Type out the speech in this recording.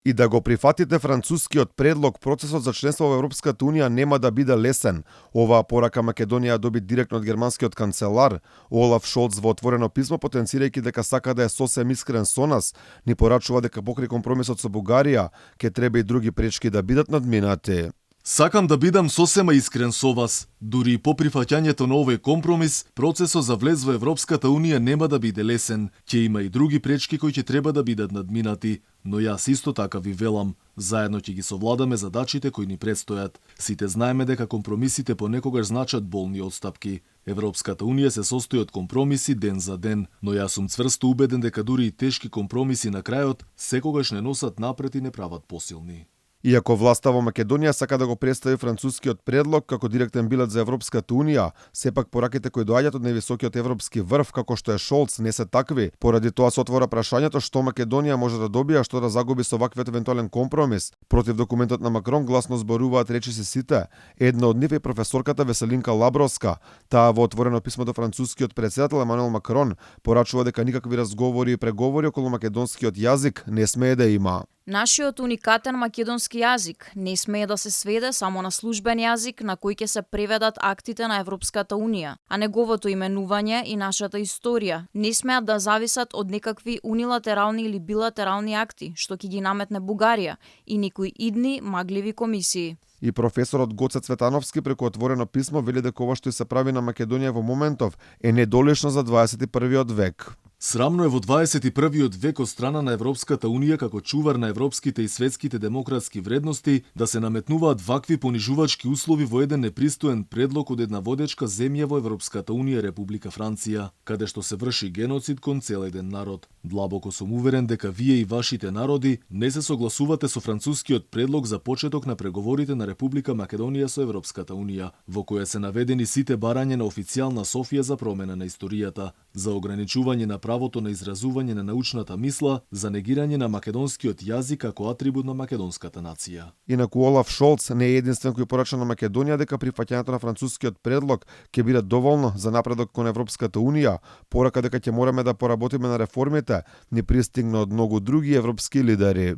И да го прифатите францускиот предлог, процесот за членство во Европската Унија нема да биде лесен. Оваа порака Македонија доби директно од германскиот канцелар. Олаф Шолц во отворено писмо, потенцирајќи дека сака да е сосем искрен со нас, ни порачува дека покрај компромисот со Бугарија, ќе треба и други пречки да бидат надминати. Сакам да бидам сосема искрен со вас. Дури и по прифаќањето на овој компромис, процесот за влез во Европската Унија нема да биде лесен. Ќе има и други пречки кои ќе треба да бидат надминати. Но јас исто така ви велам, заедно ќе ги совладаме задачите кои ни предстојат. Сите знаеме дека компромисите понекогаш значат болни отстапки. Европската Унија се состои од компромиси ден за ден, но јас сум цврсто убеден дека дури и тешки компромиси на крајот секогаш не носат напред и не прават посилни. Иако власта во Македонија сака да го представи францускиот предлог како директен билет за Европската Унија, сепак пораките кои доаѓаат од највисокиот европски врв, како што е Шолц, не се такви. Поради тоа се отвора прашањето што Македонија може да добие, а што да загуби со ваквиот евентуален компромис. Против документот на Макрон гласно зборуваат речиси сите. Една од нив е професорката Веселинка Лабровска. Таа во отворено писмо до францускиот претседател Емануел Макрон порачува дека никакви разговори и преговори околу македонскиот јазик не смее да има. Нашиот уникатен македонски јазик не смее да се сведе само на службен јазик на кој ќе се преведат актите на Европската Унија, а неговото именување и нашата историја не смеат да зависат од некакви унилатерални или билатерални акти, што ќе ги наметне Бугарија и никои идни магливи комисии. И професорот Гоце Цветановски преку отворено писмо вели дека ова што се прави на Македонија во моментов е недолишно за 21-виот век. Срамно е во 21-виот век од страна на Европската Унија како чувар на европските и светските демократски вредности да се наметнуваат вакви понижувачки услови во еден непристоен предлог од една водечка земја во Европската Унија, Република Франција, каде што се врши геноцид кон цел еден народ. Длабоко сум уверен дека вие и вашите народи не се согласувате со францускиот предлог за почеток на преговорите на Република Македонија со Европската Унија, во која се наведени сите барања на официјална Софија за промена на историјата, за ограничување на правото на изразување на научната мисла, за негирање на македонскиот јазик како атрибут на македонската нација. Инаку Олаф Шолц не е единствен кој порача на Македонија дека прифаќањето на францускиот предлог ќе биде доволно за напредок кон Европската Унија, порака дека ќе мораме да поработиме на реформите, ни пристигна од многу други европски лидери.